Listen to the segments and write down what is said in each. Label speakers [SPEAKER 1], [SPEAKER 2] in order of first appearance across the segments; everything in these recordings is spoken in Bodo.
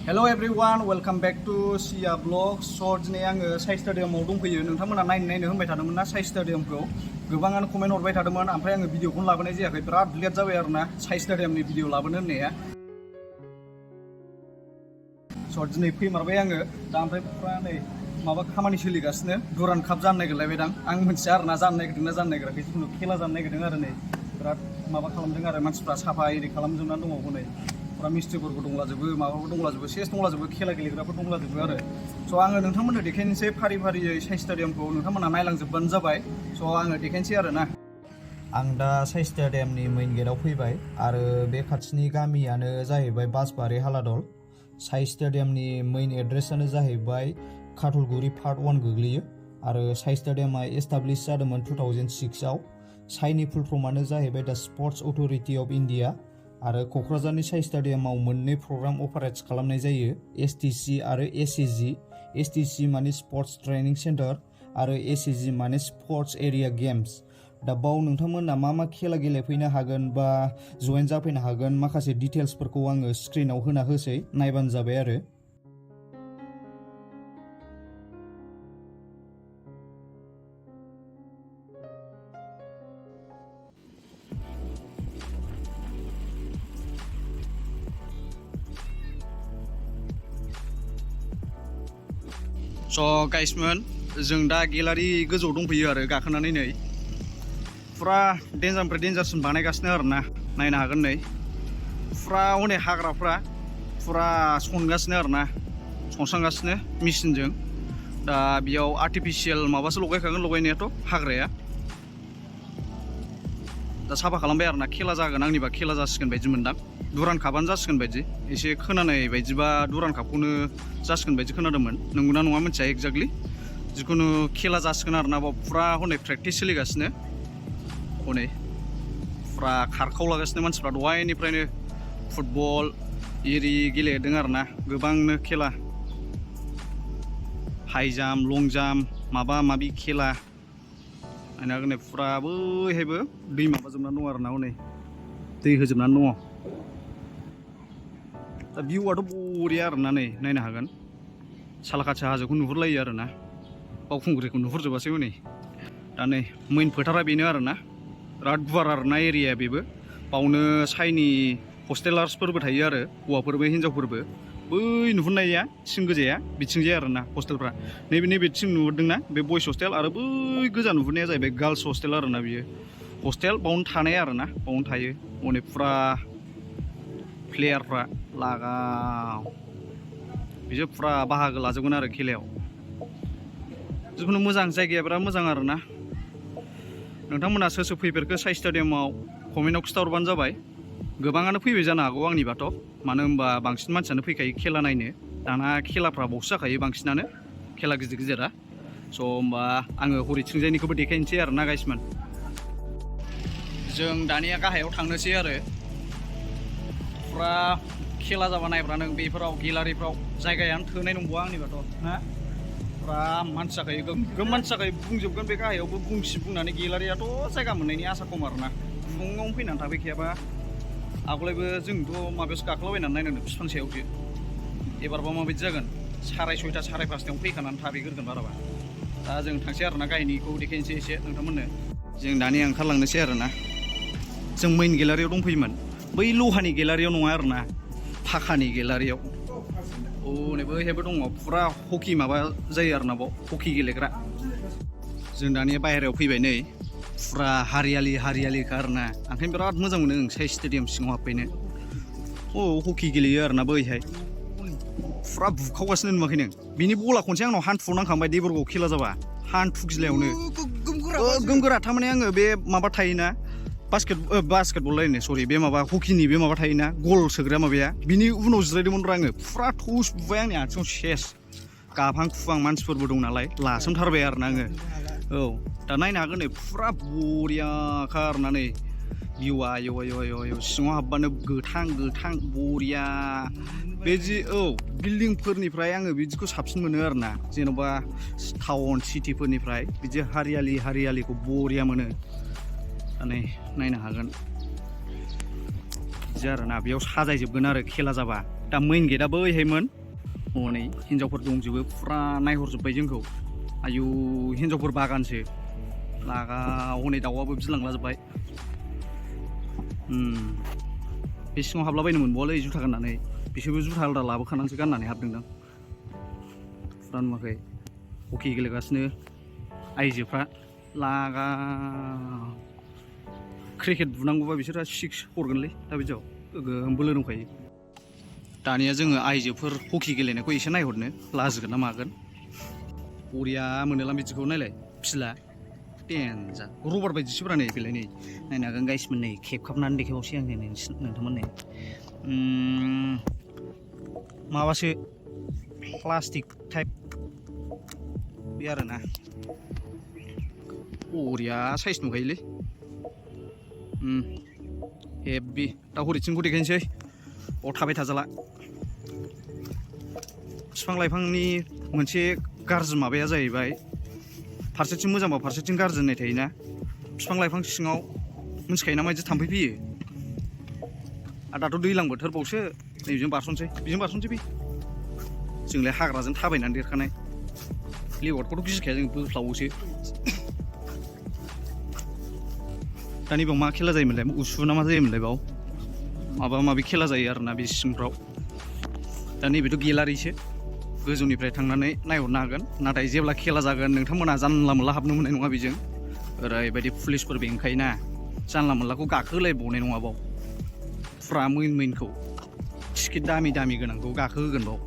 [SPEAKER 1] Hello everyone, welcome back to SAI vlog. So दिनै आङो साइ स्टेडियामाव दंफैयो। नोंथांमोना नायनो होनबाय थादोंमोन ना साइ स्टेडियामखौ गोबाङानो कमेन्ट हरबाय थादोंमोन ओमफ्राय आङो भिडिअखौनो लाबोनाय जायाखै बिराद लेट जाबाय आरोना साइ स्टेडियामनि भिडिअ लाबोनो होननाया। स दिनै फैमारबाय आङो दा ओमफ्राय पुरा नै माबा खामानि सोलिगासिनो दुरान काप जानो नागिरलायबायदां आं मिथिया आरोना जानो नागिरदोंना जानो नागिराखै जिखुनु खेला जानो नागिरदों आरो नै बिराद माबा खालामदों आरो मानसिफ्रा साफा एरि खालामजोबनानै दङ हनै पुरा मिस्ट्रिफोरबो दंलाजोबो माबाफोर दंलाजोबो सेस दंलाजोबो खेला गेलेग्राफोर दंलाजोबो आरो स आङो नोंथांमोननो देखायनोसै फारि फारियै साइ स्टेडियामखौ नोंथांमोना नायलांजोबबानो जाबाय स आङो देखायनोसै आरोना आं दा साइ स्टेडियामनि मेइन गेटआव फैबाय आरो बे खाथिनि गामियानो जाहैबाय बासबारि हालादल साइ स्टेडियामनि मेइन एड्रेसआनो जाहैबाय काटलगुरि पार्ट 1 गोग्लैयो आरो साइ स्टेडियामा एस्टाब्लिश जादोंमोन 2006 आव साइनि फुल फर्मानो जाहैबाय दा स्पर्ट्स अथ'रिटि अफ इन्डिया आरो क'क्राझारनि साइ स्टेडियामाव मोननै प्रग्राम अपारेट्स खालामनाय जायो एसटिसि आरो एसएजी एसटिसि माने स्पर्ट्स ट्रेनिं सेन्टार आरो एसएजी माने स्पर्ट्स एरिया गेम्स दा बाव नोंथांमोना मा खेला गेलेफैनो हागोन बा जइन जाफैनो हागोन माखासे डिटेल्सफोरखौ आङो स्क्रिनाव होना होसै नायबानो जाबाय आरो स गाइसमोन जों दा गेलारि गोजौआव दंफैयो आरो गाखोनानै नै पुरा डेन्जारनिफ्राय डेन्जारसिन बानायगासिनो आरोना नायनो हागोन नै पुरा हनै हाग्राफ्रा पुरा सनगासिनो आरोना सनस्रांगासिनो मेसिनजों दा बेयाव आर्टिफिशियेल माबासो लगायखागोन लगायनायाथ' हाग्राया दा साफा खालामबाय आरोना खेला जागोन आंनिबा खेला जासिगोन बायदि मोनदां दुरान कापानो जासिगोन बायदि एसे खोनानाय बायदिबा दुरान कापखौनो जासिगोन बायदि खोनादोंमोन नंगौना नङा मिथिया एक्जेक्टलि जिखुनु खेला जासिगोन आरोना बाव पुरा हनै प्रेक्टिस सोलिगासिनो हनै पुरा खारखावलागासिनो मानसिफ्रा दहायनिफ्रायनो फुटबल एरि गेलेदों आरोना गोबांनो खेला हाइ जाम्प लं जाम्प माबा माबि खेला नायनो हागोन नै पुरा बैहायबो दै माबाजोबनानै दं आरोना हनै दै होजोबनानै दङ दा भिउआथ' बरिया आरोना नै नायनो हागोन सालाकाथि हाजोखौ नुहुरलायो आरोना बावखुंग्रिखौ नुहुरजोबासै हनै दा नै मेइन फोथारा बेनो आरोना बिराद गुवार आरोना एरिया बेबो बावनो साइनि हस्टेलार्सफोरबो थायो आरो हौवाफोरबो हिन्जावफोरबो बै नुहुरनाया थिं गोजाया बिथिंजाय आरोना हस्टेलफ्रा नैबे थिं नुहुरदोंना बे बयस हस्टेल आरो बै गोजा नुहुरनाया जाहैबाय गार्लस हस्टेल आरोना बियो हस्टेल बावनो थानाय आरोना बावनो थायो हनै पुरा प्लेयारफ्रा लागाव बिसोर पुरा बाहागो लाजोबगोन आरो खेलायाव जिखुनु मोजां जायगाया बिराद मोजां आरोना नोंथांमोना सोर सोर फैफेरखो साइ स्टेडियामाव कमेन्टआव खिथाहरबानो जाबाय गोबाङानो फैबाय जानो हागौ आंनिबाथ' मानो होनबा बांसिन मानसियानो फैखायो खेला नायनो दाना खेलाफ्रा बावसो जाखायो बांसिनानो खेला गिदिर गिदिरा स' होमबा आङो हरैथिंजायनिखौबो देखायनोसै आरोना गाइसमोन जों दानिया गाहायाव थांनोसै आरो पुरा खेला जाबा नायब्रा नों बेफोराव गेलारिफ्राव जायगायानो थोनाय नंबावा आंनिबाथ' ना पुरा मानसि जाखायो गोगोम मानसि जाखायो बुंजोबगोन बे गाहायावबो बुंनानै गेलारियाथ' जायगा मोननायनि आसा खम आरोना फुङावनो फैनानै थाफैखायाबा आगोलायबो जोंथ' माबायावसो गाखोलाबायनानै नायनांदों बिफां सायावसो एबारबा माबायदि जागोन 6:30 5:30 फैखानानै थाफैग्रोगोन बाराबा दा जों थांसै आरोना गाहायनिखौ देखायनोसै एसे नोंथांमोननो जों दानिया ओंखारलांनोसै आरोना जों मेइन गेलारियाव दंफैयोमोन बै लहानि गेलारियाव नङा आरोना फाखानि गेलारियाव नै बैहायबो दङ पुरा हकि माबा जायो आरोना बाव हकि गेलेग्रा जों दानिया बाहेरायाव फैबाय नै पुरा हारियालिखा आरोना ओंखायनो बिराद मोजां मोनो साइ स्टेडियाम सिङाव हाबफैनो हकि गेलेयो आरोना बैहाय पुरा बुखावगासिनो नुवाखै नों बिनि बला खनसे आंनाव हान्थुआव नांखांबाय देबरगाव खेला जाबा हान्थु गिलायावनो गोगोम गोरा थारमाने आङो बे माबा थायोना बास्केटबल लायनो सरि बे माबा हकिनि बे माबा थायोना गल सोग्रा माबाया बिनि उनाव जिरायदोंमोन आङो पुरा थुस बुबाय आंनि आथिङाव सेस गाबहां खुहां मानसिफोरबो दं नालाय लासोमथारबाय आरोना आङो दा नायनो हागोन नै पुरा बरियाखा आरोना नै भिउआ आयौ सिङाव हाबबानो गोथां बरिया बेदि बिल्डिंफोरनिफ्राय आङो बिदिखौ साबसिन मोनो आरोना जेन'बा टाउन सिटिफोरनिफ्राय बिदि हारियालिखौ बरिया मोनो नै नायनो हागोन बिदि आरोना बेयाव साजायजोबगोन आरो खेला जाबा दा मेइन गेटआ बैहायमोन हनै हिनजावफोर दंजोबो फुरा नायहरजोब्बाय जोंखौ आयु हिनजावफोर बागानसो लागा हनै दाउआबो बिरलांलाजोब्बाय बे सिङाव हाबलाबायनो मोनबावालै जुथा गाननानै बिसोरबो जुथा आलदा लाबोखानानैसो गाननानै हाबदोंदां फुरा नुवाखै हकि गेलेगासिनो आइजोफ्रा लागा क्रिकेट बुनांगौबा बिसोरहा 6 हरगोनलै दा बिदियाव गोगोम बोलो दंखायो दानिया जोङो आइजोफोर हकि गेलेनायखौ एसे नायहरनो लाजिगोन ना मागोन बरिया मोनोलां बिदिखौ नायलाय फिला देन्जार रबार बायदिसोब्रा नै बेलाय नै नायनो हागोन गाइसमोन नै खेबखाबनानै देखायबावसै आं नोंथांमोन नै माबासो प्लास्टिक टाइप बे आरोना बरिया साइज नुखायोलै हेभि दा हरैथिंखौ देखायनोसै थाबाय थाजाला बिफां लाइफांनि मोनसे गाज्रि माबाया जाहैबाय फारसेथिं मोजांबा फारसेथिं गाज्रि होननाय थायोना बिफां लाइफां सिङाव मिथिखायो ना मायदि थाम्फै फैयो आरो दाथ' दैज्लां बोथोरबावसो नैबेजों बारस'नोसै बे जोंलाय हाग्राजों थाबायनानै देरखानाय लेवार्डखौथ' गिखाया जों बोफ्लावोसो दा नैबाव मा खेला जायोमोनलाय उसु ना मा जायोमोनलाय बाव माबा माबि खेला जायो आरोना बे सिंफ्राव दा नैबेथ' गेलारिसो गोजौनिफ्राय थांनानै नायहरनो हागोन नाथाय जेब्ला खेला जागोन नोंथांमोना जानला मोनला हाबनो मोननाय नङा बेजों ओरैबायदि पुलिसफोर बेंखायोना जानला मोनलाखौ गाखोलायबावनाय नङा बाव फुरा मेइनखौ टिकेट दामि गोनांखौ गाखोहोगोन बाव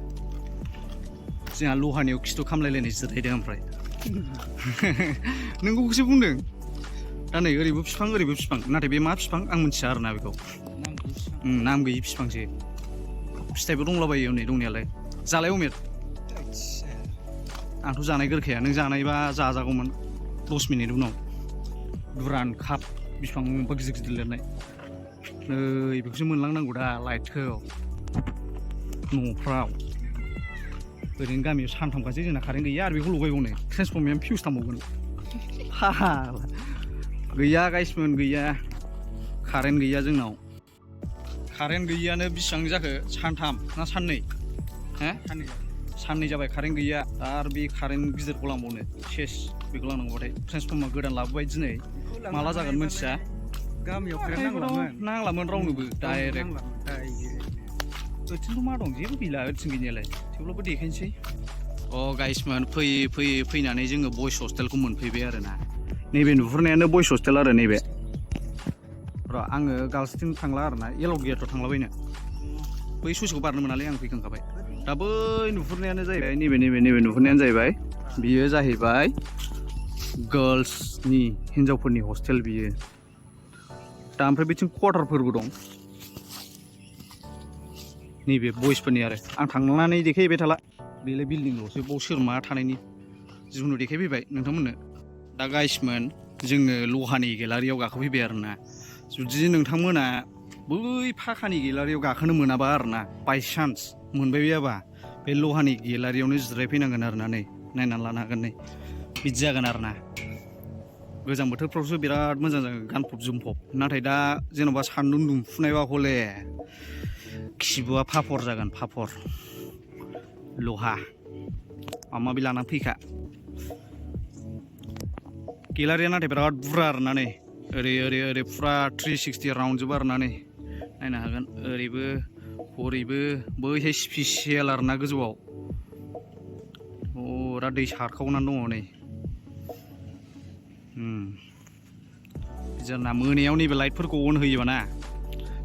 [SPEAKER 1] जोंहा लहानियाव खिथु खामलायलायनाय जिरायदों ओमफ्राय नोंगौखौसो बुंदों दा नै ओरैबो बिफां नाथाय बे मा बिफां आं मिथिया आरोना बेखौ नाम गैयि बिफांसो फिथाइबो दंलाबायो नै दंनायालाय जालाय अमेर आंथ' जानाय गोरखाया नों जानायबा जाजागौमोन 10 मिनिट उनाव दुरान काप बिफां गिदिर लिरनाय नै बेखौसो मोनलांनांगौ दा लाइटखौ न'फ्राव ओरैनो गामियाव सानथामखासै जोंना कारेन्ट गैया आरो बेखौ लगायबावनो ट्रेन्सफर्मायानो फिउस थांबावगोन गैया गाइसमोन गैया कारेन्ट गैया जोंनाव कारेन्ट गैयियानो बेसेबां जाखो सानथाम ना साननै साननै जाबाय कारेन्ट गैया आरो बे कारेन्ट गिदिरखौ लांबावनो सेस बेखौ लांनांगौबाथाय ट्रेन्सफर्मार गोदान लाबोबाय दिनै माला जागोन मिथिया
[SPEAKER 2] गामियाव कारेन्ट
[SPEAKER 1] नांलामोन रावनोबो डाइरेक्ट ओरैथिंथ' मा दं जेबो गैला ओरैथिं गैनायालाय थेवब्लाबो देखायनोसै गाइसमोन फैनानै जोङो बयस हस्टेलखौ मोनफैबाय आरोना नैबे नुहुरनायानो बयस हस्टेल आरो नैबे र' आङो गार्लसथिं थांला आरोना एलाउड गैयाथ' थांलाबायनो बै ससेखौ बारनो मोनालै आं फैखांखाबाय दा बै नुहुरनायानो जाहैबाय नैबे नुहुरनायानो जाहैबाय बियो जाहैबाय गार्लसनि हिनजावफोरनि हस्टेल बियो दा ओमफ्राय बिथिं क्वार्टारफोरबो दं नैबे बयसफोरनि आरो आं थांनानै देखायहैबाय थाला बेलाय बिल्डिंल'सो बाव सोर मा थानायनि जिखुनु देखायफैबाय नोंथांमोननो दा गाइसमोन जोङो लहानि गेलारियाव गाखोफैबाय आरोना जुदि नोंथांमोना बै फाखानि गेलारियाव गाखोनो मोनाबा आरोना बायसान्स मोनबाय बायाबा बे लहानि गेलारियावनो जिरायफैनांगोन आरोना नै नायनानै लानो हागोन नै बिदि जागोन आरोना गोजां बोथोरफ्रावसो बिराद मोजां जागोन गानफब जोमफब नाथाय दा जेन'बा सान्दुं दुंफुनायबा हले खिबुआ फाफर जागोन फाफर लहा माबा माबि लानानै फैखा गेलारिया नाथाय बिराद बुरजा आरोना नै ओरै फुरा 360 राउन्डजोब आरोना नै नायनो हागोन ओरैबो हरैबो बैहाय स्पेसियेल आरोना गोजौआव दा दै सारखावनानै दङ नै जोंना मोनायाव नैबे लाइटफोरखौ अन होयोबा ना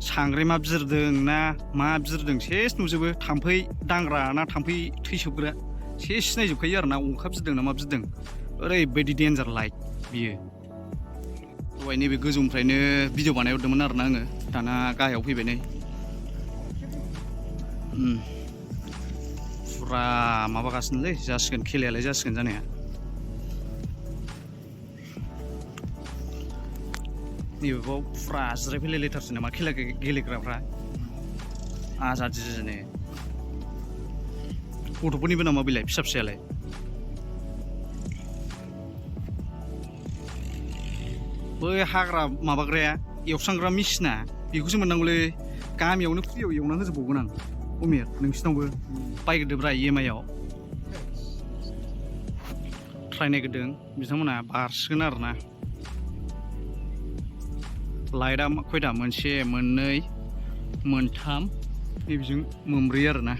[SPEAKER 1] सांग्रेमा बिरदों ना मा बिरदों सेस नुजोबो थाम्फै दांग्रा ना थाम्फै थैसोबग्रा सेस सिनायजोबखायो आरोना अखा बिरदों ना मा बिरदों ओरैबायदि डेन्जार लाइट बियो दहाय नैबे गोजौनिफ्रायनो भिडिअ बानायहरदोंमोन आरोना आङो दाना गाहायाव फैबाय नै फुरा माबागासिनोलै जासिगोन खेलायालाय जासिगोन जानाया नैबेबाव फुरा जिरायफैलायलायथारसै नामा खेला गेलेग्राफ्रा आजादिनो गथ'फोरनिबो नामा बिलाय फिसा फिसायालाय बै हाग्रा माबाग्राया एवस्रांग्रा मेसिना बेखौसो मोननांगौलै गामियावनो फ्रियाव एवना होजोबबावगोन आं उमेर नोंसिनावबो बायग्रोदोब्रा EMI आव ट्राइ नायग्रोदों बिथांमोना बारसिगोन आरोना लाइटआ खयथा मोनसे मोननै मोनथाम बेजों मोनब्रै आरोना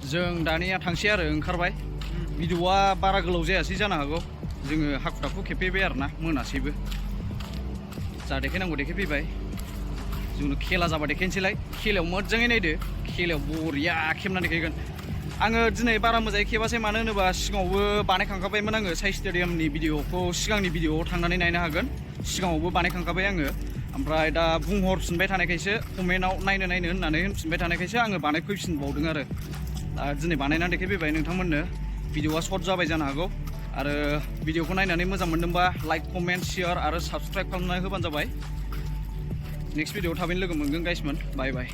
[SPEAKER 1] जों दानिया थांसै आरो ओंखारबाय भिडिअआ बारा गोलाव जायासै जानो हागौ जोङो हाखु दाखु खेबफैबाय आरोना मोनासैबो जा देखायनांगौ देखायफैबाय जोंनो खेला जाबा देखायनोसैलाय खेलायाव मोजाङै नायदो खेलायाव बरिया खेबनानै देखायगोन आङो दिनै बारा मोजाङै खेबासै मानो होनोबा सिगाङावबो बानायखांखाबायमोन आङो साइ स्टेडियामनि भिडिअखौ सिगांनि भिडिअआव थांनानै नायनो हागोन सिगाङावबो बानायखांखाबाय आङो ओमफ्राय दा बुंहरफिनबाय थानायखायसो कमेन्टआव नायनो होननानै होनफिनबाय थानायखायसो आङो बानायफैफिनबावदों आरो दिनै बानायनानै देखायफैबाय नोंथांमोननो भिडिअआ सर्ट जाबाय जानो हागौ आरो भिडिअखौ नायनानै मोजां मोनदोंबा लाइक कमेन्ट शेयार आरो साबस्क्राइब खालामनानै होबानो जाबाय नेक्स्ट भिडिअआव थाबैनो लोगो मोनगोन गाइसमोन बाय बाय